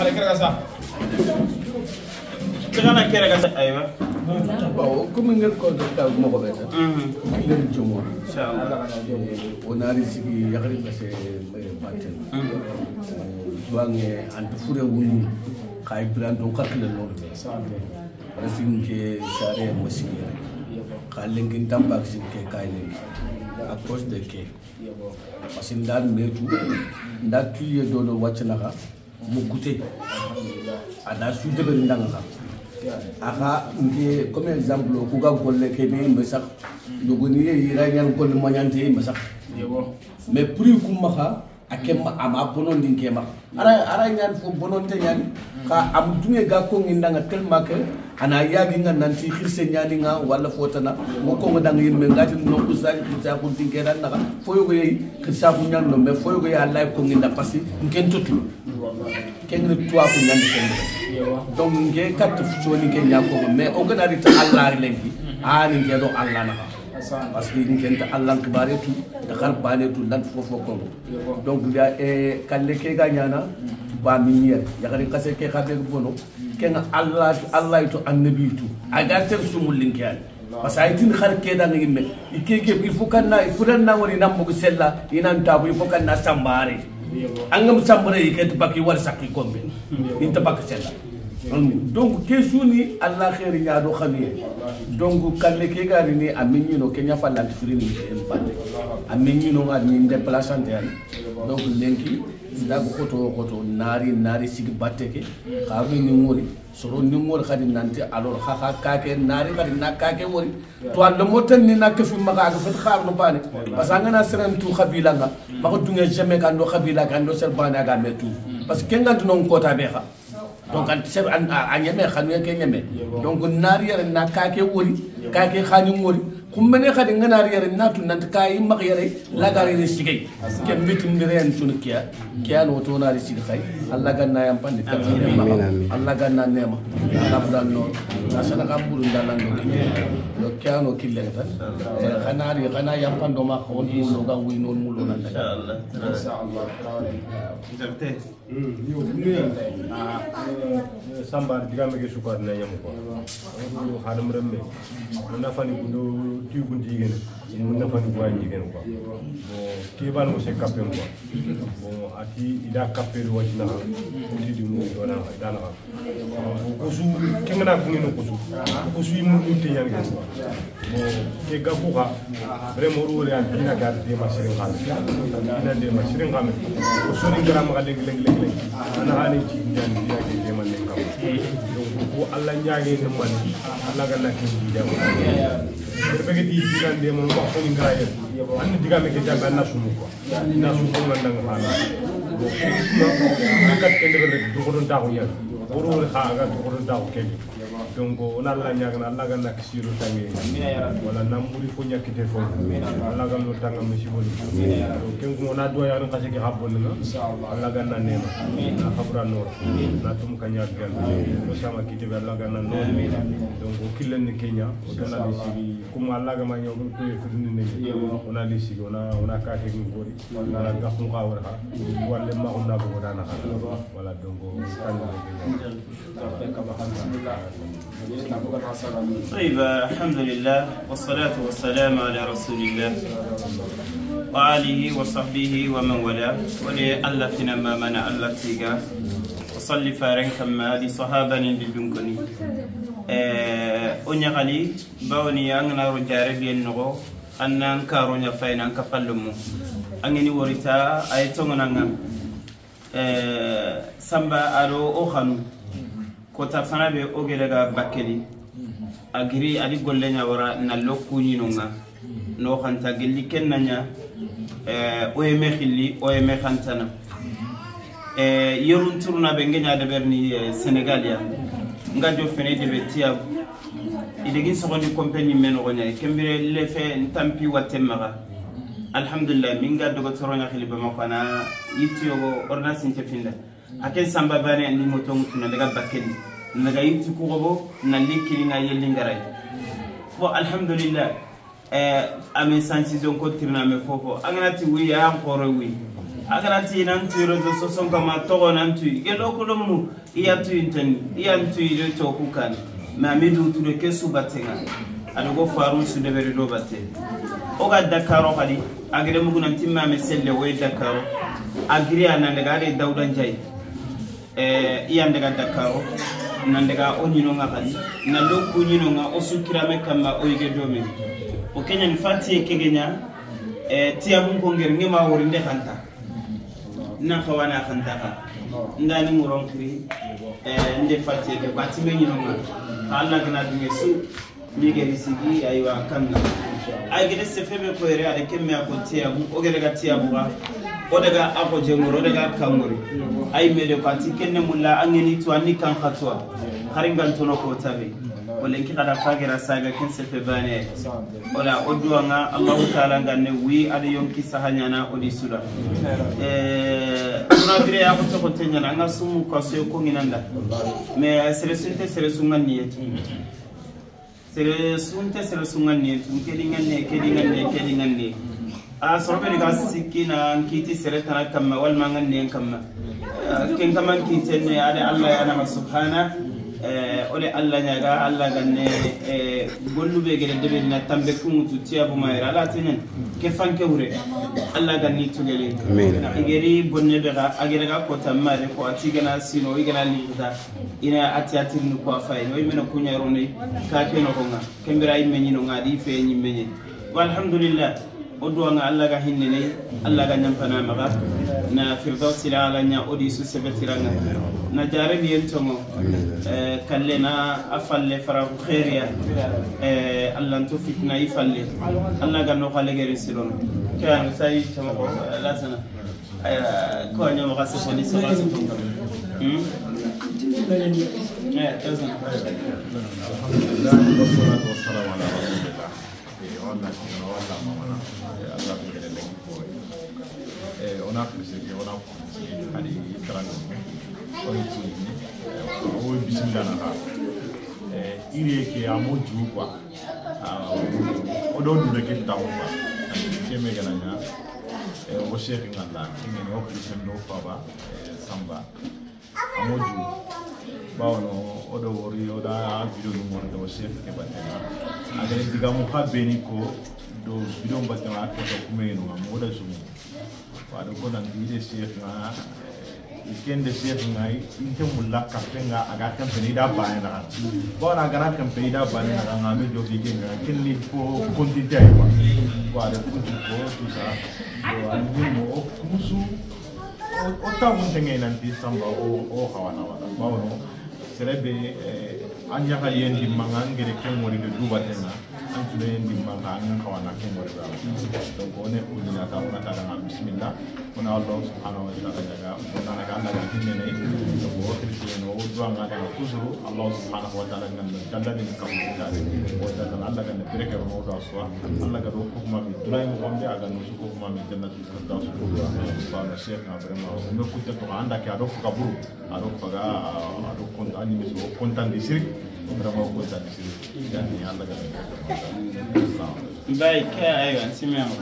Kare kere sa. Tegana kere ga aywa. Bon, comme ngel ko ta mo ko beta. Kilen jomo. Inshallah. Onari sigi yakari parce batel. Duange ante fure wunu kay brando kakle non. Parce que sare mo sigi. Ka lengin tambak sigi ke kay lengi. À cause de ke. Parce que ndal metu nda tuye dodo wacna ka mo goûter. Ada su debe ndanga. Aha nke comme exemple ku ga golle ke be mesak dogoni ye ira nyan golle moñante mesak mais pour ku maxa akem ama bonon din ke ma ara ara nyan fo bonon te nyan ka am dunge ga ko ngi ndanga tellement que ana yagi nga nanti xirse nyani nga wala fotana mo ko nga dang yimme ngati no ku sa xirsa ku din ke dan naka fo yogo yi xirsa ku nyan no mais fo yogo ya lay ko ngi nda parce ngen totu ken ne tuwa ku nyan ken. Donc nge kat soni ke nyako mais o gana ri ta Allah lenki ani nge do Allah na parce que nge ta Allah kibare tu da khar bane tu lan fofo ko donc ya e kalle ke ga nyana ba minier ya khari kase ke khabe bono ken Allah Allah to annabi tu aga ser sumul linki an parce que ay tin khar ke da ngi me ikeke il faut kanna il faut na woni nam bu sella ina tabu il faut kanna sambare angam sambare ikete bakki war sakki kombe inta bakki sella. Donc kesuni Allah khair nya do khamiye donc kalle ke gari ni aminni no kenya fallant firini en palle aminni no ngani ndé placante yani donc lenki ndago khoto khoto nari nari sigi batteke xaru ni ngori soro ni ngori khadi nanti alors kha kake nari khadi na kake wori to al motan ni nak fi maga ga fat xaar no bane parce que ngana seren tu khabila nga mako dunge jamais kan do khabila kan do sel bane ga metu parce que kenga du non kota be kha. Donc an nyame khanu ke nyame donc nari yare na kake wori kake khani ngori kummene khadi ngana yare na tu nant kay mak yare lagari ni sigay ke mitum ni ren tun kiya kiya no to nari sig khay Allah ganna yam pandi amin Allah ganna nema Allah dan no asana ka buru ndalan no kite do kiya no kille tan khanari khana yam pando ma khon mu lo ga wi non mu lo nan inshallah inshallah jabte yo sambar digame ke sukar na yam ko hanam remme na fani gundo tigu ndigene mun na fani gwa ndigene quoi bon ke ban mo se kapem quoi bon ati ida kapé do wajina ti di mo do na dana ko su kengana ko ngeno ko su ko su yimu te nyaan quoi bon ke gaku ka vraiment ro re an dina ga de ma sirin xal dina de ma sirin xame ko so ni ngara ma leng leng leng leng ana hani ci ñaan dina ke de man len kam donc ko Allah ñaage ne man Allah ga nak ni jam bege di dina de mo ko so ni ngara yel an diga me ke jam na sumu quoi na sumu man nga xala bon ko kat ke ndebe du ko don taxu ñaan woro kha ga du ko don taxu ke donc on Allah ñaagna Allah ga nak siro tangi wala namuri fo ñakite fo Allah ga no tanga mi siboli donc ken ko na do ya ran xase ki xabol nga Allah ga na nema na xabra nor na tum ka ñaag gan ko sama kite be Allah ga na nor donc kilen ni Kenya on a sigi comme Allah ga ma ñaw ko ko ni ne on a sigi on a ka ke ngori wala ga xu ka war ha wala ma on na ko dana wala donc kan طيب الحمد لله والصلاة والسلام على رسول الله وآله وصحبه ومن والاه ولي الله فينا ما منع الله تيغا وصلي فارن كما دي صحابة للدنكني أنيغالي باوني أنغنا رجاري بينغو أنان كارونيا فاينان كفالمو أنغني وريتا أيتونغنا سامبا أرو أوخانو kota fana be ogere ga bakeli agiri ali golle nya wara na lokku ni nonga no khanta gelli kennanya oyeme khilli oyeme khantana yorun turna be ngenya de berni Senegal ya nga jo fene de be tiya idegin sogondi compagnie men gonya kembire lefe ntampi watemara alhamdulillah minga dogo toronya khili ba makana yitiyo ordonnance nte finda aken samba bane andi moto mutuna daga bakeli naga yitti ku gobo na likiri nga yelli ngaray bo alhamdulillah ame sensition ko tirna me fofo anganati wi ya khoro wi Aganati nantu réseaux sociaux kama togo nantu gelo ko lomu iya tu intani iya tu ile to kukan mais amidu tu de kesu batenga adogo faru su de beri do batte o ga Dakaro khali agere mugu nanti mame selle way Dakaro agiri anandaga de Dawda Njay iya ndaga Dakaro nandaga o nyino nga khali na lokku nyino nga o sukirame kama o yige domen o kenya ni fatiye kegenya tiabun ko ngir ngema wori nde khanta na khawana khanta ka ndani nguron kiri nde fatiye ke batime nyino nga Allah gana dunge su mi geri sigi aywa kanna ay gede sefebe ko ere ale kemme ko tiabu o gede ga tiabu ga o daga ako jengoro o daga kangori ay mede ko ati kenne mulla angeni to anni kan khatwa haringan tono ko tabe wala ki kada fagira saga ken sefe bane wala oduanga Allah taala ganne wi ada yonki sahanyana odi sura kuna bire ya ko to tenya nga sumu ko so ko nginanda mais sere sungan ni sere sunte sere sungan ni kedi nganne a sorbe ni ga sikina kiti sere tan kamma wal mangan ne kamma ken kaman kiti ne ada Allah ya na subhana ole Allah nyaga Allah ganne gollube gele debe na tambe kumutu tiabu mayra ala tenen ke fanke wure Allah ganni tugele igeri bonne be ga agere ga ko tamare ko atigana sino igana liita ina ati atirnu ko afay no imena kunya roni ka ke no ko nga kembira imme nyino ngadi fe nyimme walhamdulillah oduanga Allah ga hinnene Allah ga nyampana maga na firdausi la ala nya odi su sebetiranga na jarabi yentongo kalle na afalle faraku khairiya Allah nto fitna ifalle Allah ga no khale gere silon kan sai tamako la sana ko nyama ga sefoni so ga sefoni tazan alhamdulillah wassalatu wassalamu ala rasulillah wala mamana Allah bi gele lengi ko ona ko ona hadi tarango o ni o bismillah na ire ke amo ju quoi o do du ke taw quoi ke me gana nya o cheikh ngalla ngene o christian do faba samba amo ju bawno o do wori o da video no mo do cheikh ke batena agere diga mo ha beni ko do video batena ko to kumeno mo da sumu wa do ko nan di cheikh na ikende cheikh ngai inte mulla kapenga aga kampeni da bane na bona gara kampeni da bane na ngame jo ki kenga kenni fo kontinte ay quoi wa de kuntu ko tout ça do anni mo kumusu o ta mun tenge nan ti samba o hawana wala bawno serebe anya ka yendi manga ngere kengori de duba tena antule yendi manga an hawana kengori ba donc on est unina ta ona ta na bismillah ona Allah subhanahu wa ta'ala daga ona na Allah ga hinne ne donc o christian o duanga daga kuzuru Allah subhanahu wa ta'ala ngan dalla ni kam ta o da Allah ga ne bereke ro do aswa Allah ga do ko ma mi duray mo gombe aga no su ko ma mi jannatul firdaus ba na cheikh na vraiment o me kunta to anda ke ado fuka buru ado faga ado konta ani mi so kontan di sirik vraiment kontan di sirik yani Allah ga bay ke aywa simema